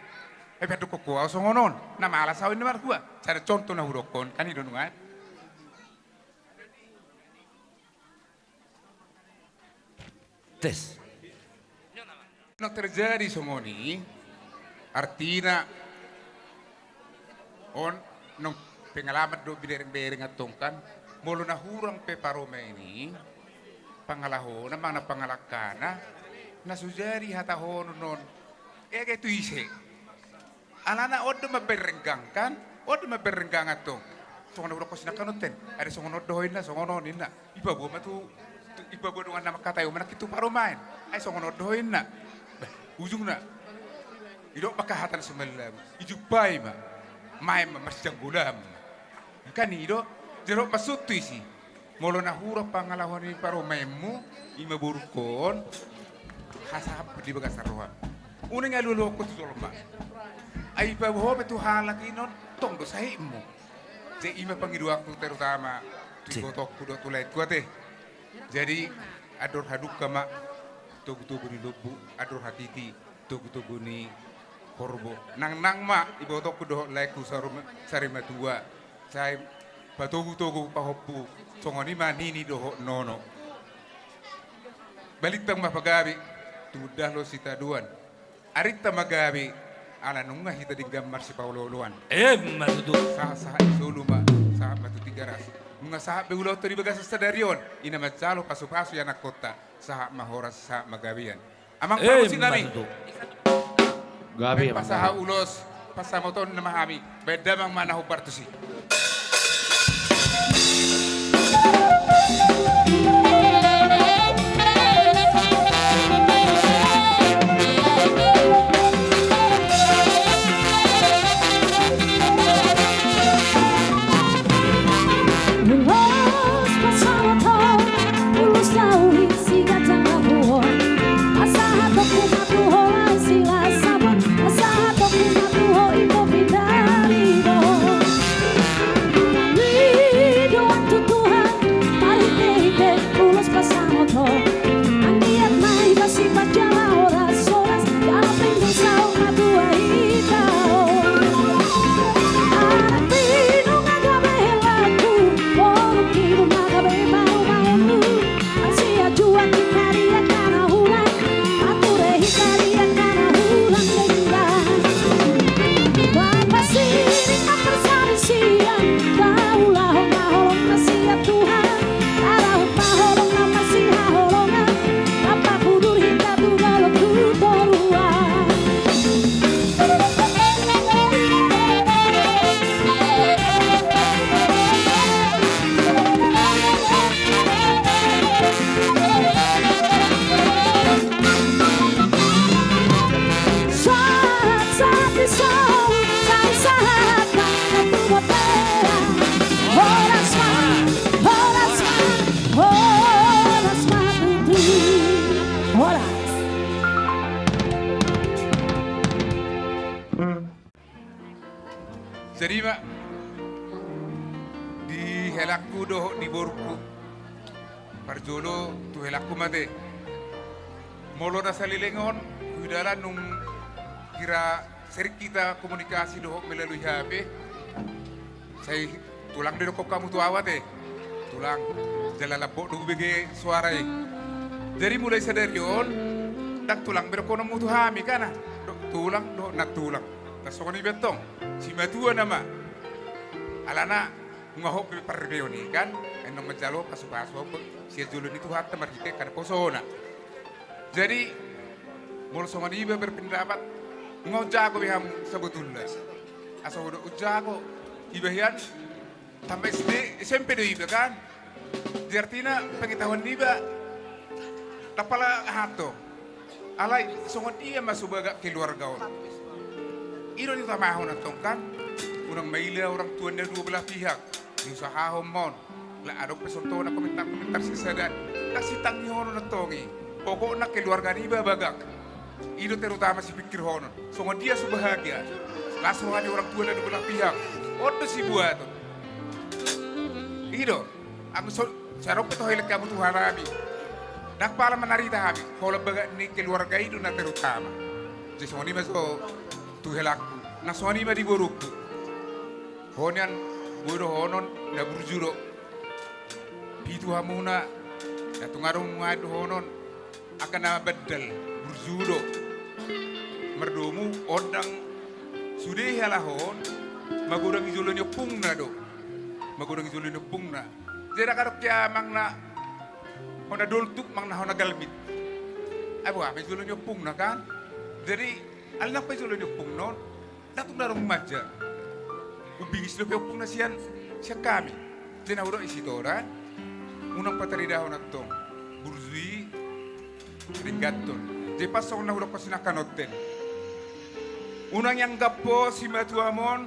ai pe andokhon ho au songon on, na malas au inna marhua. Sada contoh na hudokhon, kan i do nuaeng. Tes. Naung terjadi songon i, artina on, naung pengalaman do binereng-bereng antong kan, molo na hurang pe parumaen i, pangalahona manang pangalangkana, na so jadi hatahonon on, ege tu ise. Alana on do mambaen renggang kan, on do mambaen renggang antong. Songon na hudokhon sinangkanon ten, ai songon on do ho inna, songon on inna. Ipaboa ma tu, tu, ipaboa dongan na mangkatai on ma nangkin tu parumaen. Ai songon on do ho inna. Bah, ujungna. Didok ma angka hata na sumalabu. Dijumpai ma. Maen ma marsianggolahan ma. Kan i do, didok ma suhut tu isi. Molo na hurang pangalaho ni parumaenmu, i ma borungkon, hasahap di bagasan roham. Unang alualuhon ho tu jolma. Ai ipaboa ho pe tu halak i non, tong do sahitmu. Jadi i ma pangidoanku terutama tu ibotongku dohot tu laengku ate. Jadi andor hadungka ma togutogu ni lombu, andor hatiti togutogu ni horbo. Nangnang ma ibotongku dohot laengku saru-, sarimatua. Sai patogutogu pahompu, songon i ma nini dohot nono. Balintang ma pagabe, tumundalhon sitadoan. Arinta ma gabe, ala nunga hita denggan marsipaolooloan. Emma tutu. Sahat-sahat ni solu ma, sahat ma tu Tigaras. Nunga sahat be ulaonta di bagasan sadari on, i na manjalo pasupasu i anakkonta, sahat ma horas, sahat ma gabean. Amang pargonsi nami. Emma tutu. Gabe, amang, pasahat ulos pansamotonna ma hami. Baen damang ma na hombar tusi. Ulos pansamoton, ulos na uli siganjang na puhon. Pasahatonku ma tu ho lae Silasapan, pasahatonku ma tu ho Ito Pindaribo. Mangido tu Tuhan, paluhut Jadi ma di helangku dohot di borungku. Parjolo tu helangku ma te. Molo na saleleng on, huida nunga sering hita komunikasi dohot melalui H P. Sai tulang do didokkon hamu tu ahu ate. Tulang, jala lambok do hubege suara i. Jadi mulai sadari on, ndang tulang be dokkononmu tu hami kan. Tulang dohot nantulang. Na songon i be antong. Simatua nama. Alana nunga hot be parripeon i kan. Ai nunga manjalo pasupasu sian jolo ni Tuhanta marhite angka naposona. Jadi molo songon iba berpendapat, nunga jago be hamu sabotulna. Asa hudok jago iba hian. Tamba S D, S M P do iba kan. Jadi artina pengetahuan niba ndang pola aha antong. Alai songon dia ma so bagak keluarga on. I do diutamahon antong kan. Unang maila orang tua na dua belah pihak. Diusahahon ma on. Laho adong pe songon na komentar-komentar sisada. Ndang sitangihonon antong i. Pokokna keluarga niba bagak. I do terutama sipikirhonon. Songon dia so bahagia. Las roha ni orang tua na dua belah pihak. On do sibuaton. I do. Anggo so, sai adong pe tahelek hamu tu hami. Ndang pola manarita hami. Holan bagak ni keluarga i do na terutama. Jadi songon i ma so tu helangku. Na songon i ma di borungku. Ho nian, boi dohonon na burju do. Pitu hamuna, na tung adong nuaeng dohonon. Angka na bandal, burju do. Mardomu, on ndang sude halaho on, magodang di jolo ni ompungna do. Magodang di jolo ni ompungna. Jadi angka dok ia amangna, hona doltuk, amangna hona galbit. Ai boha ma di jolo ni ompungna kan. Jadi alai nang pe di jolo ni ompungna on, ndang tung na adong manja. Umbingis dope ompungna sian, sian hami. Jadi na hudok i sitoran, unang pataridahon antong. Burju i ringgathon. Jadi pas songon na hudokkon sian angka nonton. Unang ianggap ho simatuam on,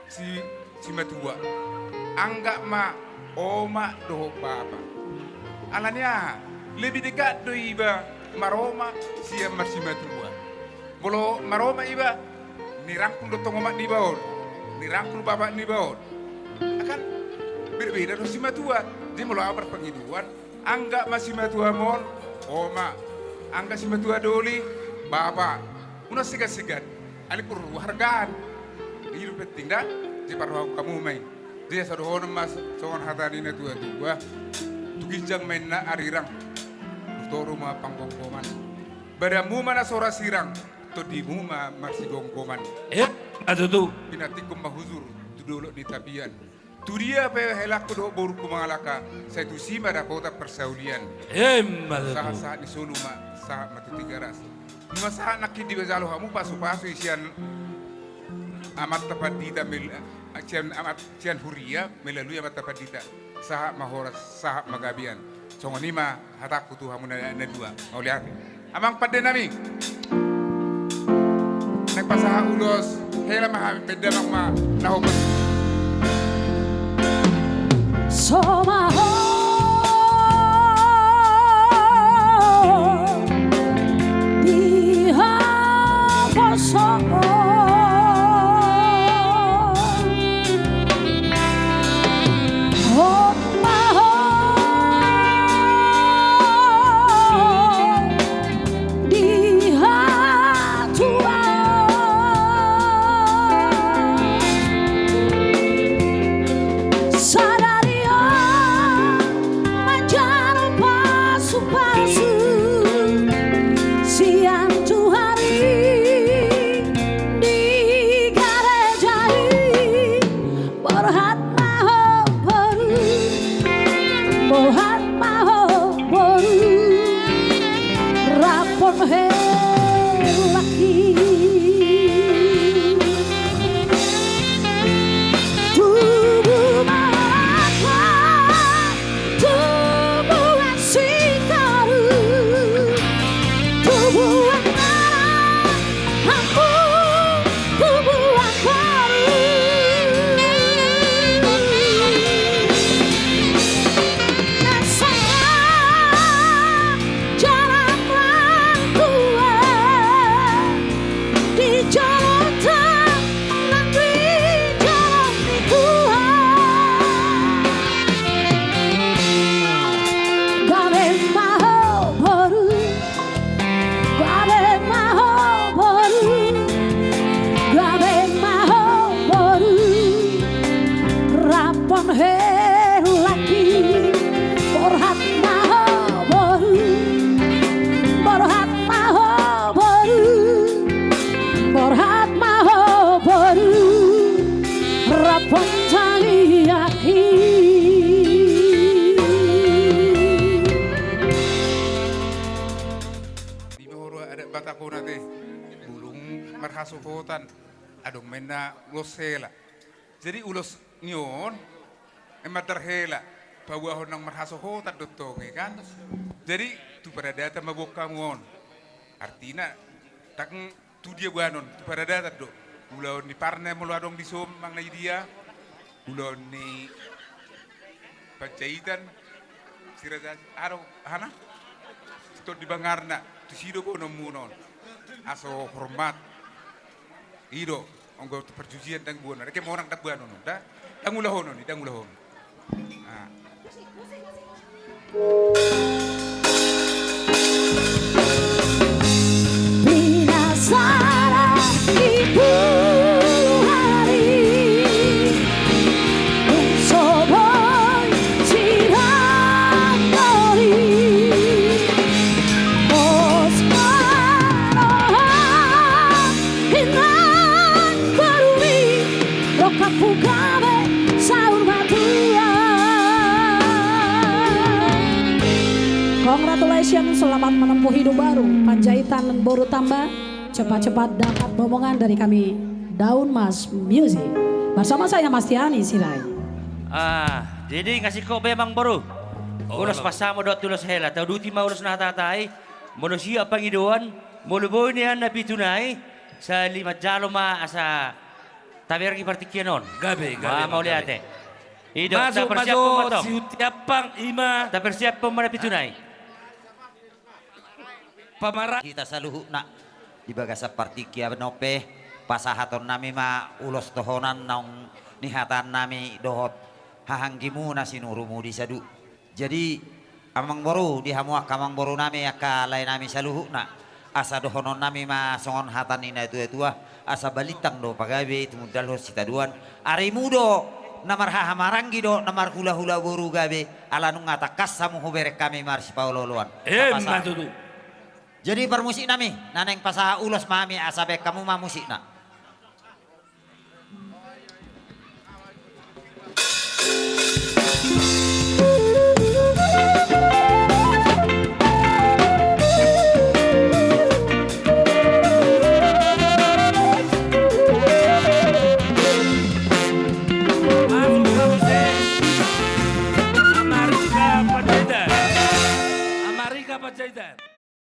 si, simatua. Anggap ma oma dohot bapa. Alani aha? Lebih dekat do iba maroma sian marsimatua. Molo maroma iba, nirangkul do tong omak niba on, nirangkul bapak niba on. Kan berbeda do simatua. Jadi molo ahu marpangidoan, anggap ma simatuam on oma, anggap simatua doli bapa. Unang segan-segan. Alai porlu hargaan. I do penting da. Jadi parrohahon hamu ma i. Jadi asa dohonon ma songon hata ni natua-tua. Tu ginjang ma inna arirang. Tu toru ma panggomgoman. Badanmu ma na so ra sirang. Tondimu ma marsigomgoman. Eh, atutu. Pinantikkon ma hujur tu dolok ni tapian. Tu dia pe helangku dohot borungku mangalangka, sai tusi ma dapotan parsaulian. Emma tutu. Sahat-sahat ni solu ma, sahat ma tu Tigaras. Nunga sahat nangkin dijalo hamu pasu-pasu i sian amanta pandita mel-, sian amat, sian huria melalui amanta pandita. Sahat ma horas, sahat ma gabean. Songon i ma hatangku tu hamu na, na dua. Mauliate. Amang pande nami. Naeng pasahat ulos, hela ma hami pande amang ma na hopas. So ma ho di haposo. Hot ma ho di hatuaon. Sadari on manjalo pasu-pasu sian Tuhan i. Bulung marhasohotan, adong ma inna ulos hela. Jadi ulos ni on, eh, mandar hela, paboahon naung marhasohotan do tong i kan. Jadi tu paradatan ma boan hamu on. Artina, ndang tu dia boanon, tu paradatan do. Ulaon ni Parna molo adong dison, manang na i dia. Ulaon ni Panjaitan, Siraja, adong, aha na? Tondi Bangarna, tusi do boanonmuna on. Aso hormat. I do, anggo tu parjujian ndang boanon, angke monang ndang boanon, ndang, ndang ulahonon i, ndang ulahonon. Ah. Binasa di puluh hari, tung so boi sirang doli. Pos ma roha, inang boru ni, rongkapmu gabe saur matua. Congratulations, selamat menempuh hidup baru, Panjaitan boru Tamba. Cepat-cepat dapat momongan dari kami, Daun Mas Music. Bersama saya, Mastiani Sirait. Ah, jadi nga singkop be, Amangboru. Oh, ulos pasahat dohot ulos hela, tauduti ma ulos na hatahatai. Molo siap pangidoan, molo boi nian na pitu nai, sai manjalo ma asa tabereng i partingkian on. Gabe, gabe, gabe. Mauliate. I do, masuk, tapersiaphon ma tong. Masuk, Sihunti Ampang, i ma. Tapersiaphon ma na pitu nai. Pamara- Hita saluhutna di bagasan partingkian on pe, pasahatonnami ma ulos tohonan naung nihataannami dohot hahanggimuna sinurumudi sadu. Jadi, Amangboru, di hamu angka amangborunami, angka laenami saluhutna, asa dohononnami ma songon hata ni natuatua, asa balintang do pagabe, tumundalhon sitadoan. Arimu do na marhahamaranggi dohot na marhulahula boru gabe, ala nunga tangkas hamu hubereng hami marsipaolooloan. Emma tutu. Jadi parmusiknami, na naeng pasahat ulos ma hami, asa baen hamu ma musikna. Masuk, masuk, Amarika Panjaitan. Amarika Panjaitan.